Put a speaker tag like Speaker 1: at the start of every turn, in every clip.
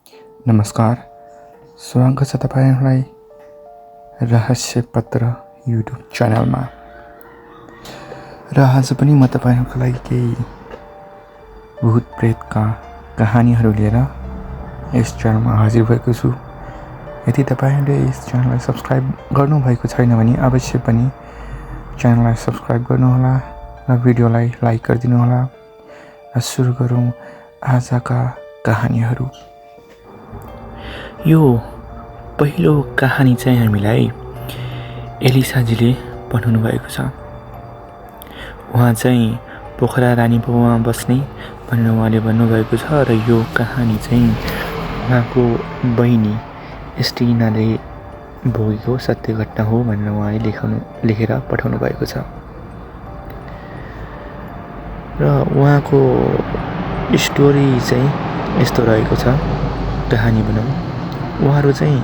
Speaker 1: नमस्कार, स्वागत छ तपाईहरुलाई रहस्य पत्र युट्युब च्यानलमा। र आज पनि म तपाईहरुको लागि केही भूत प्रेतका कहानीहरु लिएर यस च्यानलमा हाजिर भएको छु। यदि तपाईहरुले यस च्यानललाई सब्स्क्राइब गर्नु भएको छैन भने अवश्य पनि च्यानललाई सब्स्क्राइब गर्नुहोला र भिडियोलाई लाइक गरिदिनु होला। र सुरु गरौँ आजका कहानीहरु। यो पहिलो कहानी चाहिँ हामीलाई एलिसाजीले पठाउनु भएको छ। उहाँ चाहिँ पोखरा रानीपुरमा बस्ने भनेर उहाँले भन्नुभएको छ र यो कहानी चाहिँ उहाँको बहिनी एस्टिनाले भोगेको सत्य घटना हो भनेर उहाँले लेखेर पठाउनु भएको छ। र उहाँको स्टोरी चाहिँ यस्तो रहेको छ। कहानी भनौँ, उहाँहरू चाहिँ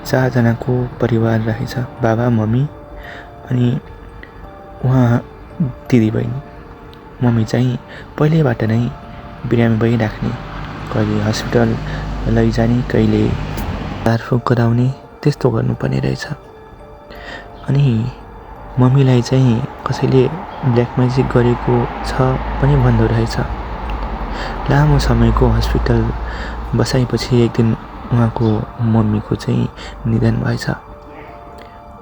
Speaker 1: 4 जनाको परिवार रहेछ। बाबा, मम्मी अनि उहाँ दिदी बहिनी। मम्मी चाहिँ पहिलेबाट नै बिरामी भइराख्ने, कहिले हस्पिटल लैजाने, कहिले झारफुक गराउने, त्यस्तो गर्नुपर्ने रहेछ। अनि मम्मीलाई चाहिँ कसैले ब्ल्याक म्याजिक गरेको छ पनि भन्दो रहेछ। लामो समयको हस्पिटल बसाएपछि एक दिन उहाँको मम्मीको चाहिँ निधन भएछ।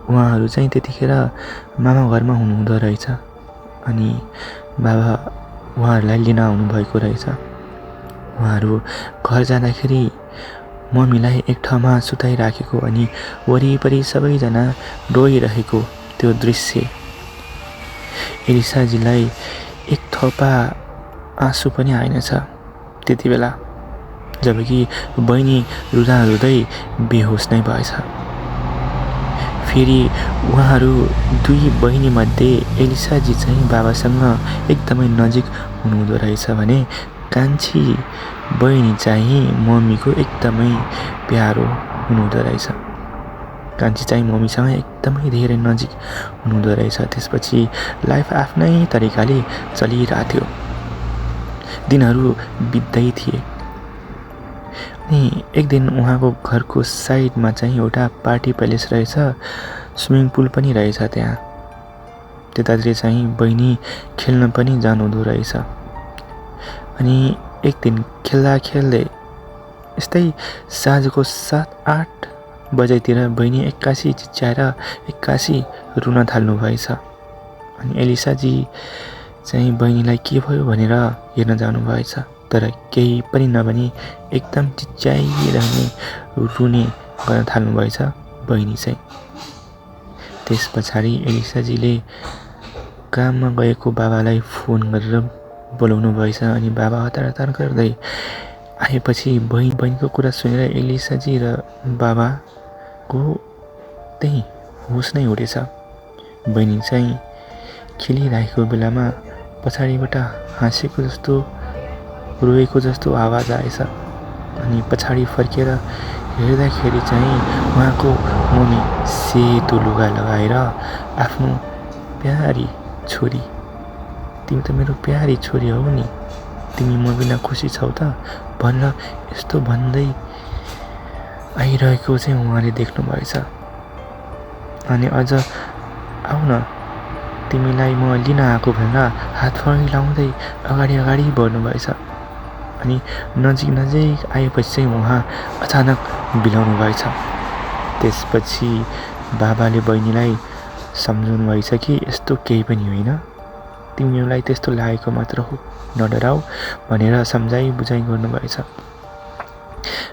Speaker 1: उहाँहरू चाहिँ त्यतिखेर मामा घरमा हुनुहुँदो रहेछ अनि बाबा उहाँहरूलाई लिन आउनु भएको रहेछ। उहाँहरू घर जाँदाखेरि मम्मीलाई एक ठाउँमा सुताइराखेको अनि वरिपरि सबैजना रोइरहेको त्यो दृश्य एलिसाजीलाई एक थोपा आँसु पनि आएनछ त्यति बेला, जबकि बहिनी रुँदा रुँदै बेहोस नै भएछ। फेरि उहाँहरू दुई बहिनी मध्ये एलिसाजी चाहिँ बाबासँग एकदमै नजिक हुनुहुँदो रहेछ भने कान्छी बहिनी चाहिँ मम्मीको एकदमै प्यारो हुनुहुँदो रहेछ। कान्छी चाहिँ मम्मीसँग एकदमै धेरै नजिक हुनुहुँदो रहेछ। त्यसपछि लाइफ आफ्नै तरिकाले चलिरहेको थियो। दिनहरू बित्दै थिए अनि एक दिन उहाँको घरको साइडमा चाहिँ एउटा पार्टी प्यालेस रहेछ, स्विमिङ पुल पनि रहेछ त्यहाँ। त्यतातिर चाहिँ बहिनी खेल्न पनि जानुहुँदो रहेछ। अनि एक दिन खेल्दा खेल्दै यस्तै साँझको 7-8 बजेतिर बहिनी एक्कासी चिच्याएर एक्कासी रुन थाल्नु भएछ। अनि एलिसाजी चाहिँ बहिनीलाई के भयो भनेर हेर्न जानु भएछ, तर केही पनि नभनी एकदम चिच्याइरहने रुने गर्न थाल्नु भएछ बहिनी चाहिँ। त्यस पछाडि एलिसाजीले काममा गएको बाबालाई फोन गरेर बोलाउनु भएछ अनि बाबा हतार हतार गर्दै आएपछि बहिनीको कुरा सुनेर एलिसाजी र बाबाको त्यही होस नै उडेछ। बहिनी चाहिँ खेलिरहेको बेलामा पछाडिबाट हाँसेको जस्तो, रोएको जस्तो आवाज आएछ अनि पछाडि फर्केर हेर्दाखेरि चाहिँ उहाँको मम्मी सेतो लुगा लगाएर आफ्नो प्यारी छोरी, तिमी त मेरो प्यारी छोरी हौ नि, तिमी म बिना खुसी छौ त भनेर यस्तो भन्दै आइरहेको चाहिँ उहाँले देख्नु भएछ। अनि अझ आउ न तिमीलाई म लिन आएको भनेर हात फैलाउँदै अगाडि बढ्नु भएछ। अनि नजिक आएपछि चाहिँ उहाँ अचानक बिलाउनु भएछ। त्यसपछि बाबाले बहिनीलाई सम्झाउनु भएछ कि यस्तो केही पनि होइन, तिमीलाई त्यस्तो लागेको मात्र हो, नडराऊ भनेर सम्झाइ बुझाइ गर्नुभएछ।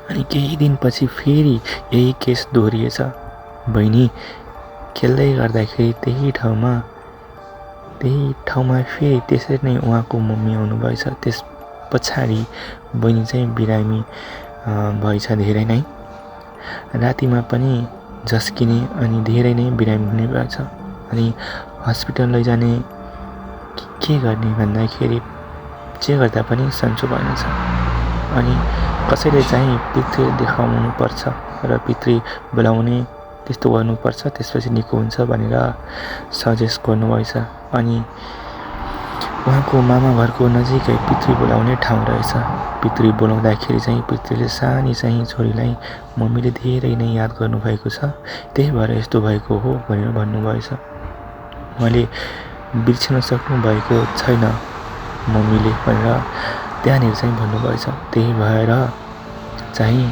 Speaker 1: अनि केही दिनपछि फेरि यही केस दोहोरिएछ। बहिनी खेल्दै गर्दाखेरि त्यही ठाउँमा फेरि त्यसरी नै उहाँको मम्मी आउनुभएछ। त्यस पछाडि बहिनी चाहिँ बिरामी भएछ धेरै नै, रातिमा पनि झस्किने अनि धेरै नै बिरामी हुने भएछ। अनि हस्पिटल लैजाने के गर्ने भन्दाखेरि जे गर्दा पनि सन्चो भएनछ। अनि कसैले चाहिँ पितृ देखाउनु पर्छ र पितृ बोलाउने त्यस्तो गर्नुपर्छ, त्यसपछि निको हुन्छ भनेर सजेस्ट गर्नुभएछ। अनि उहाँको मामा घरको नजिकै पितृ बोलाउने ठाउँ रहेछ। पितृ बोलाउँदाखेरि चाहिँ पितृले सानी चाहिँ छोरीलाई मम्मीले धेरै नै याद गर्नुभएको छ, त्यही भएर यस्तो भएको हो भनेर भन्नुभएछ। उहाँले बिर्सिन सक्नुभएको छैन मम्मीले भनेर त्यहाँनिर चाहिँ भन्नुभएछ। त्यही भएर चाहिँ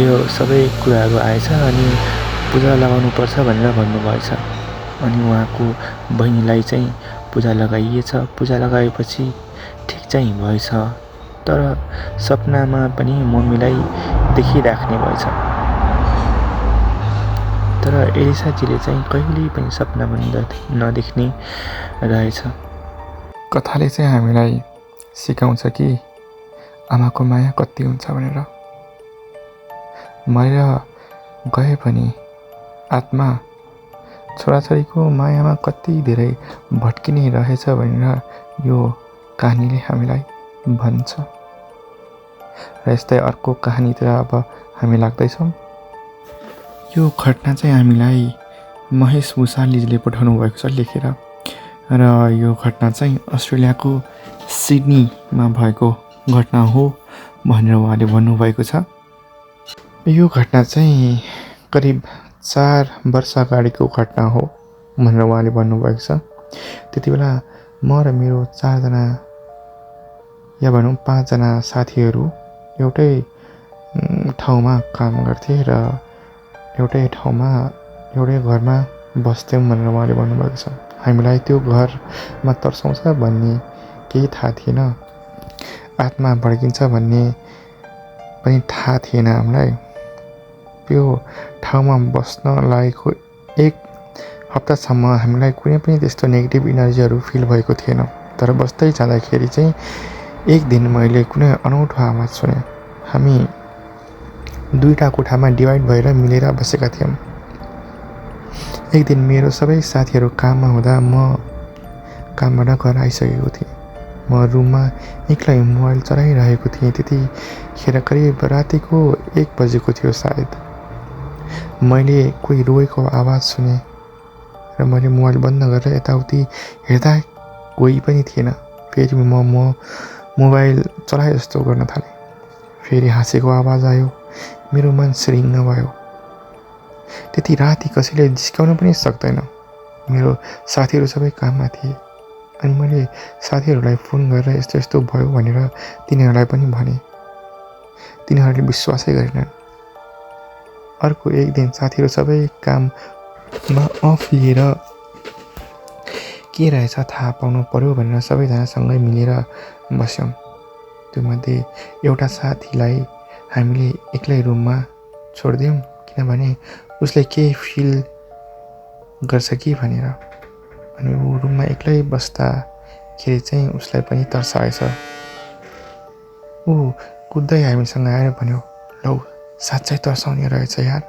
Speaker 1: यो सबै कुराहरू आएछ अनि पूजा लगाउनुपर्छ भनेर भन्नुभएछ। अनि उहाँको बहिनीलाई चाहिँ पूजा लगाइएछ। पूजा लगाएपछि ठिक चाहिँ भएछ, तर सपनामा पनि मम्मीलाई देखिराख्ने भएछ। तर एलिसाजीले चाहिँ कहिल्यै पनि सपनामा नदेख्ने रहेछ। कथाले चाहिँ हामीलाई सिकाउँछ कि आमाको माया कति हुन्छ भनेर। मरेर गए पनि आत्मा छोराछोरीको मायामा कति धेरै भट्किने रहेछ भनेर यो कहानीले हामीलाई भन्छ। र यस्तै अर्को कहानीतिर अब हामी लाग्दैछौँ। यो घटना चाहिँ हामीलाई महेश भुषालीले पठाउनु भएको छ लेखेर। र यो घटना चाहिँ अस्ट्रेलियाको सिडनीमा भएको घटना हो भनेर उहाँले भन्नुभएको छ। यो घटना चाहिँ करिब 4 वर्ष अगाडिको घटना हो भनेर उहाँले भन्नुभएको छ। त्यति बेला म र मेरो 4 जना या भनौँ 5 जना साथीहरू एउटै ठाउँमा काम गर्थे र एउटै ठाउँमा एउटै घरमा बस्थ्यौँ भनेर उहाँले भन्नुभएको छ। हामीलाई त्यो घरमा तर्साउँछ भन्ने केही थाहा थिएन, आत्मा भड्किन्छ भन्ने पनि थाहा थिएन हामीलाई। त्यो ठाउँमा बस्न लागेको 1 हप्तासम्म हामीलाई कुनै पनि त्यस्तो नेगेटिभ इनर्जीहरू फिल भएको थिएन। तर बस्दै जाँदाखेरि चाहिँ एक दिन मैले कुनै अनौठो आवाज सुने। हामी 2टा कोठामा डिभाइड भएर मिलेर बसेका थियौँ। एक दिन मेरो सबै साथीहरू काममा हुँदा म कामबाट घर आइसकेको थिएँ। म रुममा एक्लै मोबाइल चलाइरहेको थिएँ। त्यतिखेर करिब रातिको 1 बजेको थियो सायद। मैले कोही रोएको आवाज सुने र मैले मोबाइल बन्द गरेर यताउति हेर्दा कोही पनि थिएन। फेरि म मोबाइल चलाए जस्तो गर्न थालेँ। फेरि हाँसेको आवाज आयो। मेरो मन सिरिङ्ग भयो। त्यति राति कसैले जिस्काउन पनि सक्दैन। मेरो साथीहरू सबै काममा थिए। अनि मैले साथीहरूलाई फोन गरेर यस्तो यस्तो भयो भनेर तिनीहरूलाई पनि भने। तिनीहरूले विश्वासै गरेनन्। अर्को एक दिन साथीहरू सबै काममा अफ लिएर के रहेछ थाहा पाउनु पर्यो भनेर सबैजनासँगै मिलेर बस्यौँ। त्योमध्ये एउटा साथीलाई हामीले एक्लै रुममा छोडिदियौँ, किनभने उसले केही फिल गर्छ कि भनेर। अनि ऊ रुममा एक्लै बस्दाखेरि चाहिँ उसलाई पनि तर्साएछ। ऊ कुद्दै हामीसँग आएर भन्यो, लौ साँच्चै तर्साउने रहेछ यार।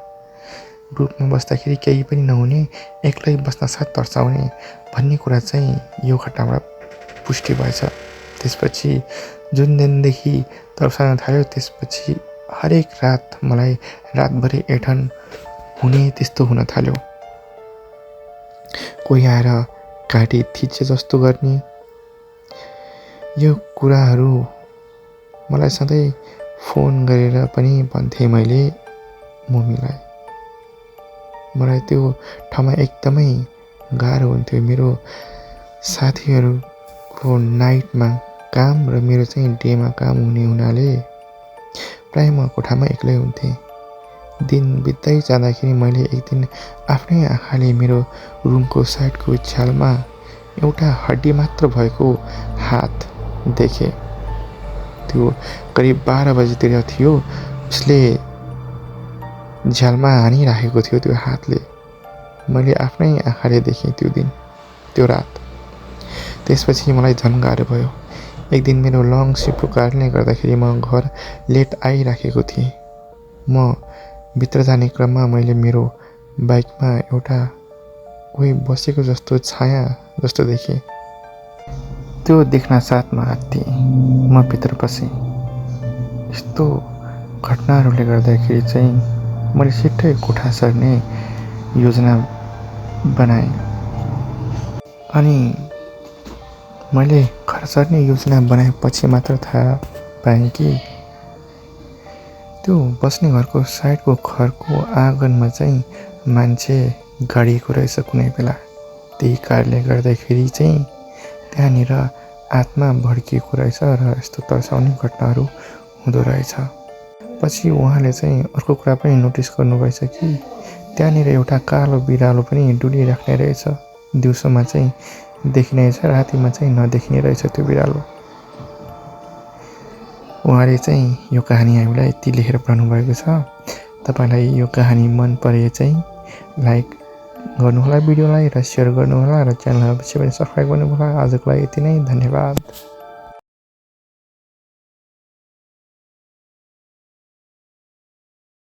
Speaker 1: ग्रुपमा बस्दाखेरि केही पनि नहुने, एक्लै बस्न साथ तर्साउने भन्ने कुरा चाहिँ यो घटनाबाट पुष्टि भएछ। त्यसपछि जुन दिनदेखि तर्साउन थाल्यो त्यसपछि हरेक रात मलाई रातभरि एठन हुने त्यस्तो हुन थाल्यो। कोही आएर घाँटी थिचे जस्तो गर्ने। यो कुराहरू मलाई सधैँ फोन गरेर पनि भन्थे मैले मम्मीलाई। मलाई त्यो ठाउँमा एकदमै गाह्रो हुन्थ्यो। मेरो साथीहरूको नाइटमा काम र मेरो चाहिँ डेमा काम हुने हुनाले प्राय म कोठामा एक्लै हुन्थेँ। दिन बित्दै जाँदाखेरि मैले एक दिन आफ्नै आँखाले मेरो रुमको साइडको झ्यालमा एउटा हड्डी मात्र भएको हात देखेँ। त्यो करिब 12 बजेतिर थियो। उसले झ्यालमा हानिराखेको थियो त्यो हातले। मैले आफ्नै आँखाले देखेँ त्यो दिन, त्यो रात। त्यसपछि मलाई झन् गाह्रो भयो। एक दिन मेरो लङ सिफ्टको कारणले गर्दाखेरि म घर लेट आइराखेको थिएँ। म भित्र जाने क्रममा मैले मेरो बाइकमा एउटा कोही बसेको जस्तो छाया जस्तो देखेँ। त्यो देख्न साथमा आत्तिएँ। म भित्र पसेँ। यस्तो घटनाहरूले गर्दाखेरि चाहिँ मैले छिट्टै कोठा सर्ने योजना बनाएँ। अनि मैले घर सर्ने योजना बनाएपछि मात्र थाहा पाएँ कि त्यो बस्ने घरको साइडको घरको आँगनमा चाहिँ मान्छे गाडिएको रहेछ कुनै बेला। त्यही कारणले गर्दाखेरि चाहिँ त्यहाँनिर आत्मा भड्किएको रहेछ र यस्तो तर्साउने घटनाहरू हुँदो रहेछ। पछि उहाँले चाहिँ अर्को कुरा पनि नोटिस गर्नुभएछ कि त्यहाँनिर एउटा कालो बिरालो पनि डुलिराख्ने रहेछ। दिउँसोमा चाहिँ देखिने रहेछ, रातिमा चाहिँ नदेखिने रहेछ त्यो बिरालो। उहाँले चाहिँ यो कहानी हामीलाई यति लेखेर पढ्नु भएको छ। तपाईलाई यो कहानी मन परे चाहिँ लाइक गर्नुहोला भिडियोलाई र सेयर गर्नुहोला र च्यानललाई अवश्य पनि सब्स्क्राइब गर्नुहोला। आजको लागि यति नै, धन्यवाद।